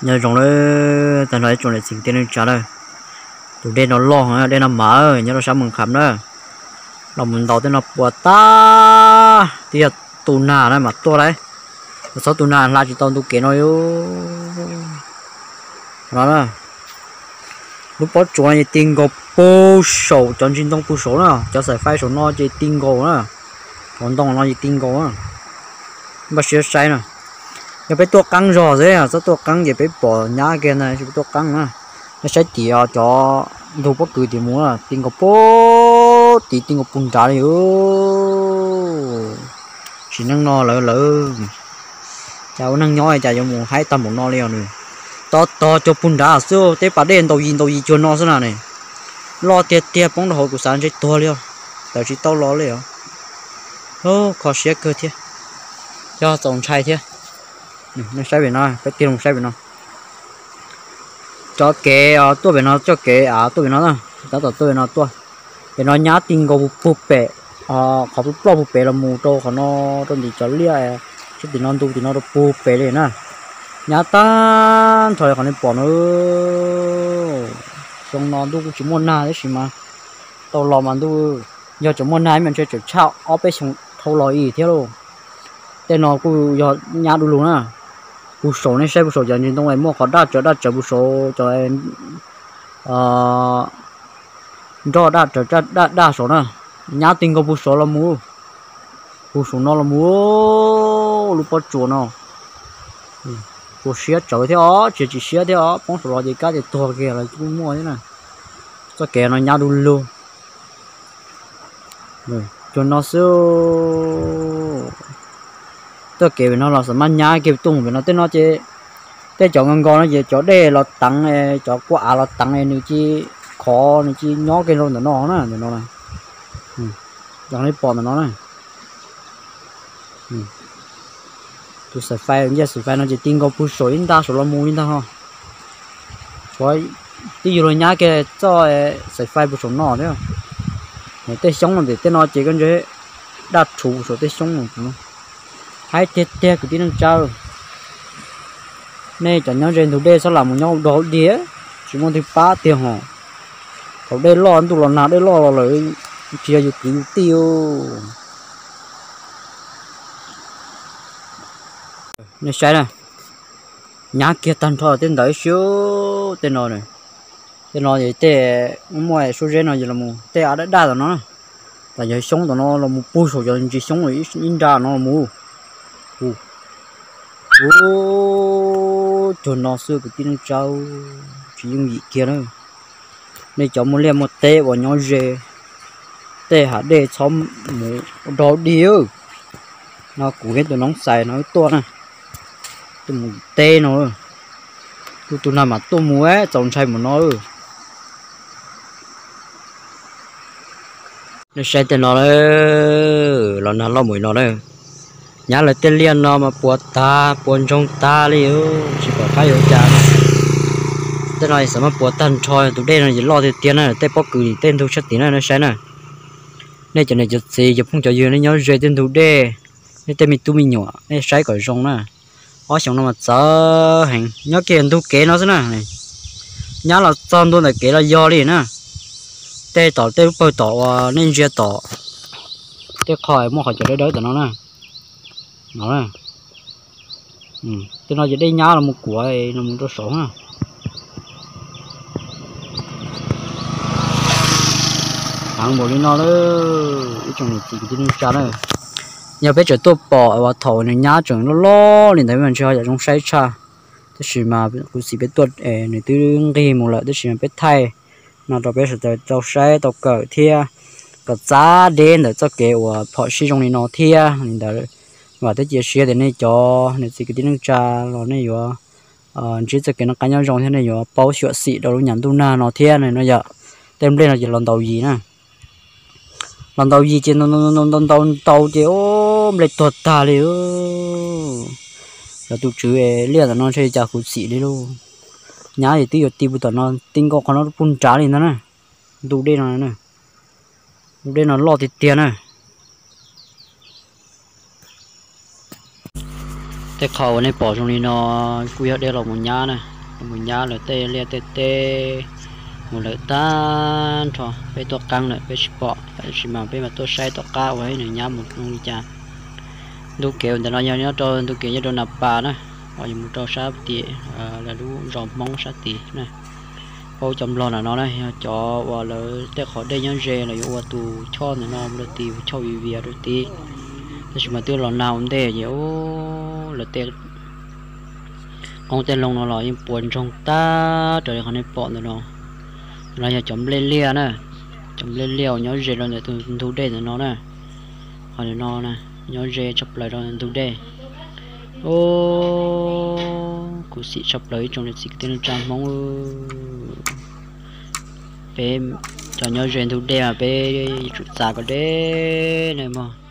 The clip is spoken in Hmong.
Nyob zoo lawm tag nrho ib tsoom niam txiv kwv tij neej tsa na. Tus dej no loj heev, dej no mas nyob rau sab Moos Kham na. Los mus ntaus tej no puas tag, twb yog tu nag na mas tuaj lauj. Txhob tu nag hla tsis tau ntu kev no li. No na, lub pob tsuas no ces ti nkaus puag saum, cov ntsis ntoo puag saum na, cov xaim fais saum no ces ti nkaus na, cov ntoo no ces ti nkaus na. Npaj siab saib na, yog peb tuaj qeeb zog xwb, txhob tuaj qeeb ces peb pom nyab kiag ntag, tsis peb tuaj qeeb na. Nej saib tim cov ntug pob kws tim mus na, ti nkaus puag tim, ti nkaus puag nrad li. Sim neej no lawv, lawv cas ua neeg nyob cas yuav mus haib tag npaum no li os nws. Tog tog cuag puag nrad xwb, tej pas dej ntaus yis ntaus yis cuag no xwb na ne. Loj tiag tiag, poob rau hauv kuv xav ntshe tuag li os, tawm tsis tau los li os. Kho siab kawg thiab, yog txaus ntshai thiab. Nej saib pem no, peb tig los saib pem no. Cov kev tuaj pem no, cov kev av tuaj pem no, tab tom tuaj pem no tuaj. Pem no nyab ti nkaus puag pem, qhov ploj puag pem los mus rau qhov no, rau ntim cov liaj, sab tim no ntu tim no rau puag pem li na. Nyab tag nrho li qhov nej pom no. Xyoo no ntuj kuj tsis muaj nag tab sis mas tau los mas ntuj, yog tseem muaj nag mas ntshe tseem tshaj ob peb xyoo dhau los ib thiab lauj. Tej no kuj yog nyab du lug na. Puag saum nej saib puag saum cov ntsis ntoo es muaj qhov daj tsawv daj tsawv puag saum cov nroj daj tsawv daj daj saum na, nyab ti nkaus puag saum los mus, puag saum no los mus. Lub pob tsuas no, tsuas siab tsawv thiab os, tsis tsis siab thiab os, poob saum los ces kab ces tuag kiag los kuj muaj thiab na. Txoj kev no nyab du lug. Cuag no xwb. Txoj kev pem no los xam maj nyab kiag tuaj mus pem no, tej no ces tej cov nkaus nkaus no ces cov dej los teev, cov kua av los teev nws cia li khov, nws cia li nyob kiag rau ntawm no na, ntawm no. Cov nej pom ntawm no na. Tus xaim fais, ncej xaim fais no ces ti nkaus puag saum ib ntag saum los mus li ntag ho. Suav twb yug los nyab kiag txoj xaim fais puag saum no thiab. Tej xyoob no ntawm tej no ces koj ntsia daj rhuv saum tej xyoob no. Haib tiag tiag kwv tij neej tsa, nej cov nyob ze ntug dej txhob lam mus nyob ua dog dig, tsis muaj twg pab tiag ho. Thaum dej loj ntuj los nag dej loj los lawm, tsis yog yus kwv yus tij. Nej saib na, nyab kiag tag nrho tej ntawd xwb. Tej no, tej no tej muaj suab zeb no los mus tej av daj daj tom no, tom yog xyoob tom no los mus puag saum cov ntsis xyoob ib nra no los mus. Ub, cuag no xwb kwv tij neej tsa, tsis yooj yim kiag na. Nej cov muaj liaj muaj teb uas nyob ze tej hav dej txhob mus ua dog dig. No kuv thiab tus noob xais no wb tuaj na, tuaj mus teb no, tuaj tu nag mas tuaj mus txaus ntshai mus no. Nej saib tej no, los nag loj mus no na, nyab lawv tej liaj no mas puas tag puas ntsoog tag li, tsis pom qab yuav ua cas. Tej no xav mas puas tag nrho, tus dej no ces loj tiag tiag na, tej pob kws tej ntug tshaj tim na, nej saib na. Nej cov niam cov txiv cov phooj cov ywg nej nyob ze tej ntug dej, nej tej me tub me nyuam nej saib kom zoo na. Ob xyoos no mas txawv heev, nyob kiag ntug kev no xwb na. Nyab los txog ntua ntawm kev los yog li na. Tej tom tej lub pawg tom uas nej ntsia tom tej qho muaj qhov cos dawb dawb tom no na. No, tej no ces dej nyab los mus kuav los mus rau saud na. Heev npaum li no lawm ib tsoom niam txiv kwv tij neej tsa na. Yog peb tseem tuaj pom uas thaum nws nyab tseem loj loj li ntawd mas ntshe ho yam zoo saib tshaj. Tab sis mas kuv txiv peb tuaj nws twb nqig mus lawm, tab sis mas peb thaij no rau peb sawv daws tau saib tau kawm thiab kom txav deb ntawm txoj kev uas phom sij zoo li no thiab li ntawd. Vam thiab cia siab tias nej cov niam txiv kwv tij neej tsa los nej yuav ntsib txoj kev noj qab nyob zoo thiab nej yuav paub xyuam xim rau lub nyam ntuj nag no thiab no yom. Tej nplej no ces los ntaus yis na. Los ntaus yis ces ntaus ntaus ntaus ces nplej tuag tag li. Cov tus tswv liaj tom no ntshe cas khuv xim li lauj. Nyab es twb yuav ti puag tom no, ti nkaus qhov no puag nrad li ntag na. Ntu dej no, ntu dej no loj tiag tiag na. Tej qhov uas nej pom zoo li no kuj yog dej los mus nyab na, los mus nyab lawv tej liaj tej teb mus lawm tag nrho. Peb tuaj qeeb lawm peb tsis pom, tab sis mas peb mas tuaj saib tom qab uas nws nyab mus zoo li cas. Ntu kev ntawm no yog nyob rau ntu kev nyob rau Nas Pas na, uas yuav mus rau sab tim lawv lub zos Hmoob sab tid na. Paub cov nplog ntawm no na yog cov uas lawv tej qhov dej nyob ze los yuav ua tus choj ntawm no mus rau tid, ua choj viv vias rau tid. Tab sis mas twb los nag ua ntej ces lawv tej qoob tej loo no los yeej puas ntsoog tag raws li qhov nej pom ntawm no. Los yog cov nplej liaj na, cov nplej liaj uas nyob ze rau ntawm tus ntug dej ntawm no na. Qhov ntawm no nyob ze tshaj plaws rau ntug dej. Ub, khuv xim tshaj plaws ib tsoom niam txiv kwv tij neej tsa Hmoob. Peb cov nyob ze ntug dej mas peb yuav tsum txav kom deb na mog.